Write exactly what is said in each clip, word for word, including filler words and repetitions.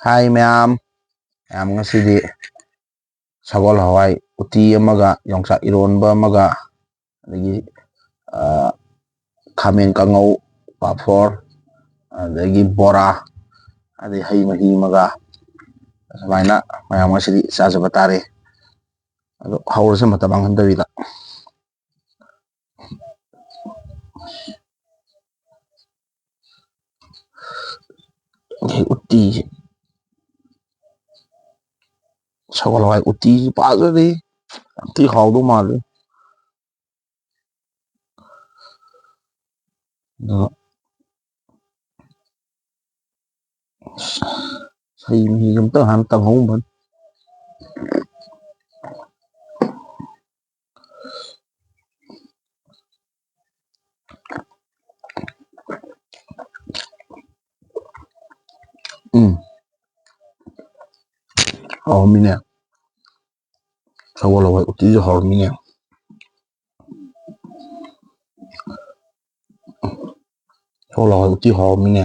ꯍꯥꯏ ꯃꯌꯥꯝ, ꯃꯌꯥꯝ ꯉꯁꯤꯗꯤ ꯁꯒꯣꯜ ꯍꯋꯥꯏ ꯎꯇꯤ ꯑꯃꯒ ꯌꯣꯡꯆꯥꯛ ꯏꯔꯣꯟꯕ ꯑꯃꯒ, ꯑꯗꯒꯤ, ꯑ, ꯈꯥꯃꯦꯟ ꯀꯥꯡꯉꯧ, ꯄꯥꯐꯣꯔ, ꯑꯗꯒꯤ ꯕꯣꯔꯥ, ꯑꯗꯩ ꯍꯩ ꯃꯍꯤ ꯑꯃꯒ, ꯑꯁꯨꯃꯥꯏꯅ ꯃꯌꯥꯝ ꯉꯁꯤꯗꯤ ꯆꯥꯖꯕ ꯇꯥꯔꯦ꯫ ꯑꯗꯣ ꯍꯧꯔꯁꯦ ꯃꯇꯝ ꯃꯥꯡꯍꯟꯗꯕꯤꯗ꯫ ꯑꯗꯩ ꯎꯇꯤꯁꯦ, ꯁꯒꯣꯜ ꯍꯋꯥꯏ ꯎꯇꯤꯁꯤ ꯐꯖꯔꯦ, ꯌꯥꯝ ꯊꯤ ꯍꯥꯎꯗꯧ ꯃꯥꯜꯂꯦ꯫ ꯑꯗꯣ ꯍꯩ ꯃꯍꯤꯁꯦ ꯑꯝꯇ ꯍꯥꯟꯅ ꯇꯪꯍꯧꯕꯅꯤ꯫ ꯎꯝ꯫ ꯍꯥꯎꯔꯝꯃꯤꯅꯦ꯫ ꯁꯒꯣꯜ ꯍꯋꯥꯏ ꯎꯇꯤꯁꯨ ꯍꯥꯎꯔꯝꯃꯤꯅꯦ꯫ ꯁꯒꯣꯜ ꯍꯋꯥꯏ ꯎꯇꯤ ꯍꯥꯎꯔꯝꯃꯤꯅꯦ꯫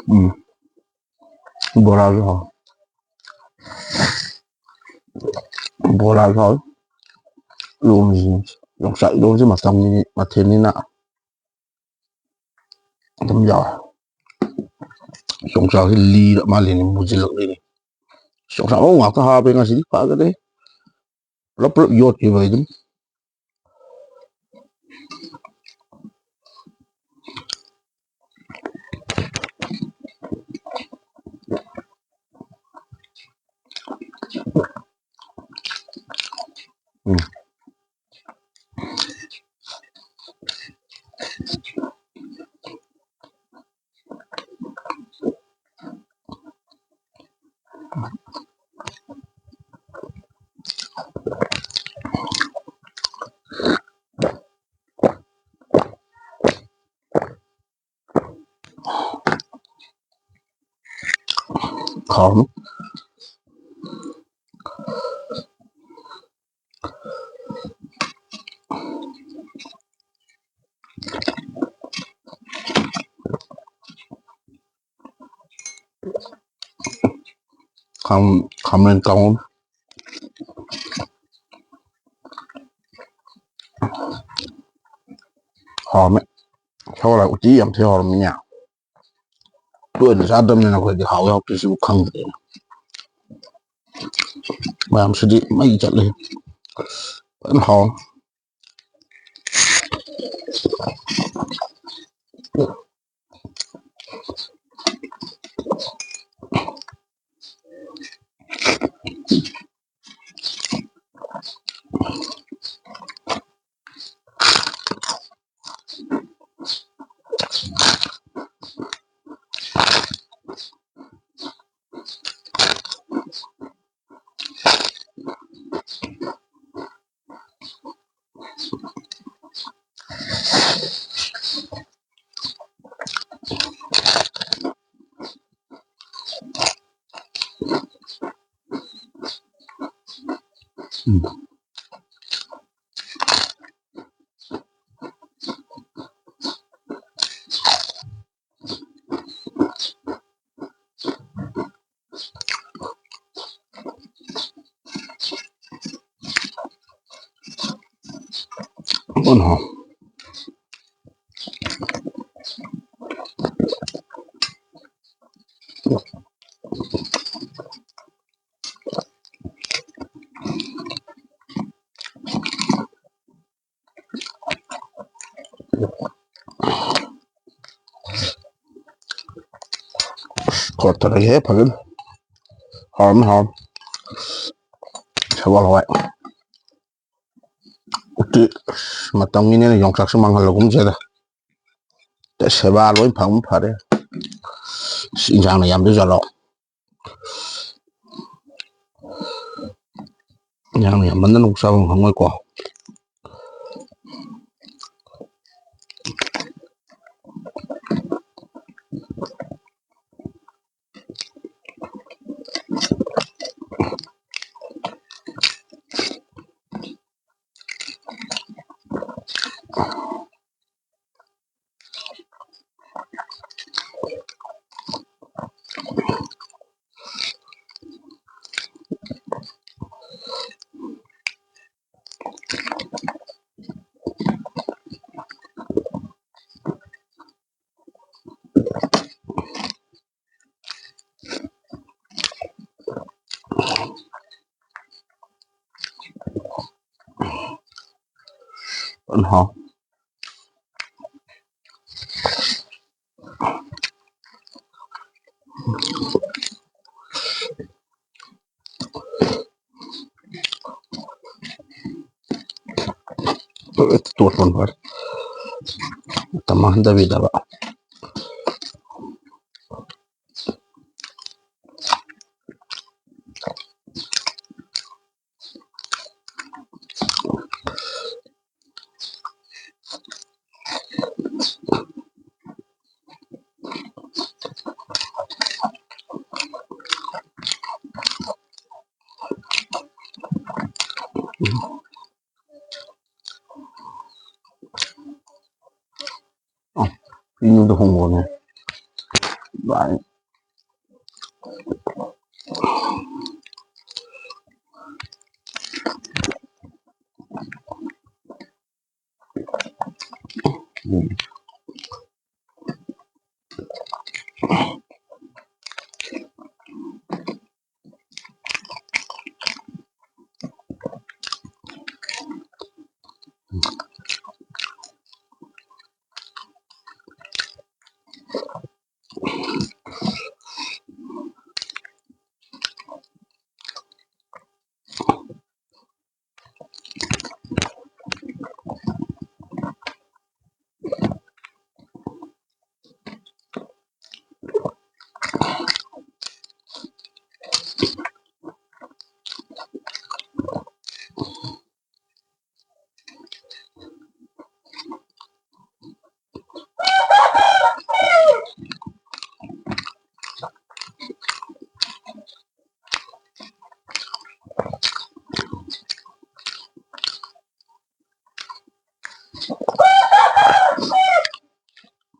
ꯎꯝ꯫ ꯕꯣꯔꯥꯁꯨ ꯍꯥꯎ꯫ ꯕꯣꯔꯥꯁꯨ ꯍꯥꯎ꯫ ꯏꯔꯣꯝꯕꯁꯤꯅꯤ꯫ ꯌꯣꯡꯆꯥꯛ ꯏꯔꯣꯝꯕꯁꯤ ꯃꯇꯝꯒꯤ ꯃꯊꯦꯜꯅꯤꯅ ꯑꯗꯨꯝ ꯌꯥꯎꯔꯦ꯫ ꯌꯣꯡꯆꯥꯛꯁꯤ ꯂꯤꯔ ꯃꯥꯜꯂꯦꯅꯦ, ꯃꯨꯁꯤꯜꯂꯛꯂꯦꯅꯦ꯫ ꯌꯣꯡꯆꯥꯛ ꯃꯔꯨ ꯉꯥꯛꯇ ꯍꯥꯞꯄꯦ ꯉꯁꯤꯗꯤ, ꯐꯖꯔꯦ꯫ ꯄꯨꯂꯞ ꯄꯨꯂꯞ ꯌꯣꯠꯈꯤꯕ ꯑꯩ ꯑꯗꯨꯝ꯫ ꯎꯝ꯫ ꯍꯥꯎꯔꯅꯤ꯫ ꯈꯥꯝ-, ꯈꯥꯃꯦꯟ ꯀꯥꯡꯉꯧ꯫ ꯍꯥꯎꯔꯝꯃꯦ꯫ ꯁꯒꯣꯜ ꯍꯋꯥꯏ ꯎꯇꯤ ꯌꯥꯝ ꯊꯤ ꯍꯥꯎꯔꯝꯃꯤꯅꯦ꯫ ꯇꯣꯏꯅ ꯆꯥꯗꯕꯅꯤꯅ ꯑꯩꯈꯣꯏꯗꯤ ꯍꯥꯎꯏ ꯍꯥꯎꯇꯦꯁꯤꯕꯨ ꯈꯪꯗ꯭ꯔꯦꯅꯦ꯫ ꯃꯌꯥꯝꯁꯤꯗꯤ ꯃꯩ ꯆꯠꯂꯦ꯫ ꯐꯖꯅ ꯍꯥꯎ꯫ ꯎꯝ꯫ ꯀꯣꯟꯅ ꯍꯥꯎ꯫ ꯈꯣꯠꯊꯔꯛꯏꯍꯦ ꯐꯖꯅ꯫ ꯍꯥꯎꯔꯝꯃꯤ, ꯍꯥꯎꯔꯝꯃꯤ꯫ ꯁꯒꯣꯜ ꯍꯋꯥꯏ꯫ ꯎꯇꯤ, ꯑꯁ, ꯃꯇꯝꯒꯤꯅꯦꯅ ꯌꯣꯡꯆꯥꯛꯁꯨ ꯃꯥꯡꯍꯜꯂꯒꯨꯝꯁꯦꯗ꯫ ꯁꯦꯕꯥ ꯂꯣꯏ ꯐꯪꯕ ꯐꯔꯦ꯫ ꯑꯁ, ꯏꯟꯖꯥꯡꯅ ꯌꯥꯝꯗꯣꯏ ꯖꯥꯠꯂꯣ? ꯏꯟꯖꯥꯡꯅ ꯌꯥꯝꯃꯟꯗꯅ ꯑꯃꯨꯛ ꯆꯥꯐꯝ ꯈꯪꯉꯣꯏꯀꯣ꯫ ꯐꯖꯅ ꯍꯥꯎ꯫ ꯇꯣꯠꯄꯅ ꯐꯔꯦ꯫ ꯃꯇꯝ ꯃꯥꯡꯍꯟꯗꯕꯤꯗꯕ꯫ ꯑ, ꯏꯌꯨꯗ ꯍꯣꯡꯕꯅꯦ꯫ ꯚꯥꯏ꯫ ꯎꯝ꯫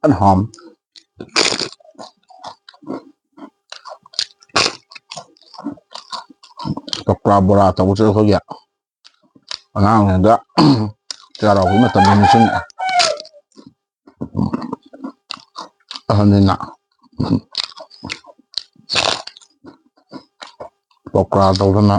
ꯐꯖꯅ ꯍꯥꯎꯔꯝꯃꯤ꯫ ꯄꯀꯣꯔꯥ ꯕꯣꯔꯥ ꯇꯧꯕꯁꯦ ꯑꯩꯈꯣꯏꯒꯤ ꯑꯉꯥꯡ ꯑꯣꯏꯔꯤꯉꯩꯗ ꯆꯩꯔꯥꯎꯕꯒꯤ ꯃꯇꯝꯗ ꯅꯤꯡꯁꯤꯡꯉꯛꯑꯦ꯫ ꯑꯍꯟꯅꯤꯅ ꯄꯀꯣꯔꯥ ꯇꯧꯗꯅ꯫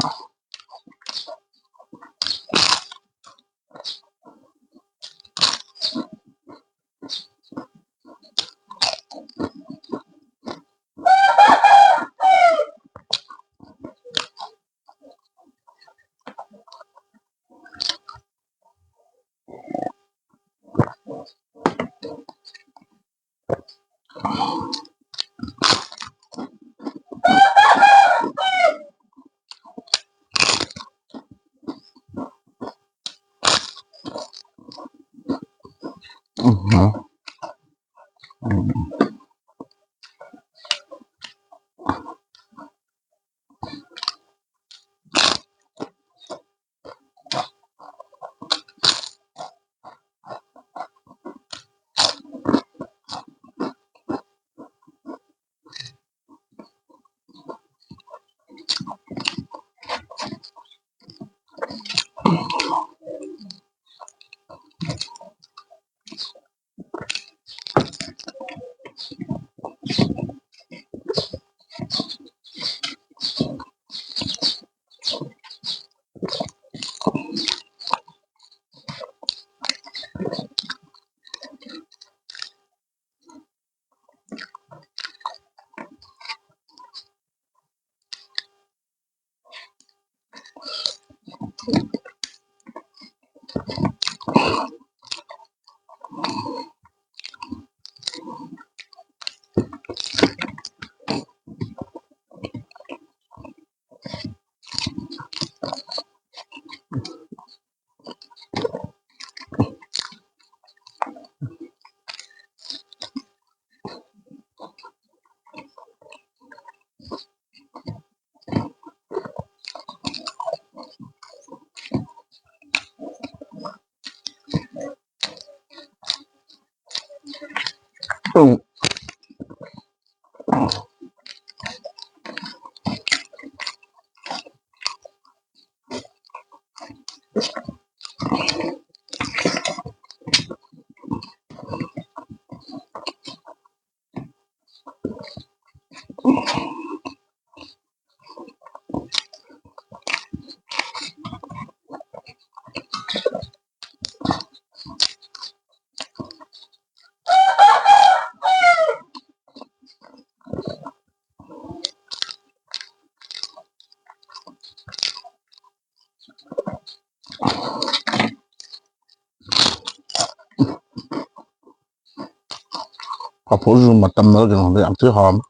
ꯄꯥꯐꯣꯔꯁꯨ ꯃꯇꯝꯗ ꯀꯩꯅꯣꯗ ꯌꯥꯝ ꯊꯤ ꯍꯥꯎꯔꯝꯃꯤ꯫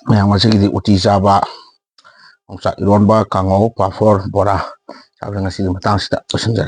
ꯃꯌꯥꯝ, ꯉꯁꯤꯒꯤꯗꯤ ꯎꯇꯤ ꯆꯥꯕ, ꯌꯣꯡꯆꯥꯛ ꯏꯔꯣꯟꯕ, ꯀꯥꯡꯉꯧ, ꯄꯥꯐꯣꯔ, ꯕꯣꯔꯥ ꯆꯥꯕꯗ ꯉꯁꯤꯒꯤ ꯃꯇꯥꯡꯁꯤꯗ ꯂꯣꯏꯁꯤꯟꯖꯔꯦ꯫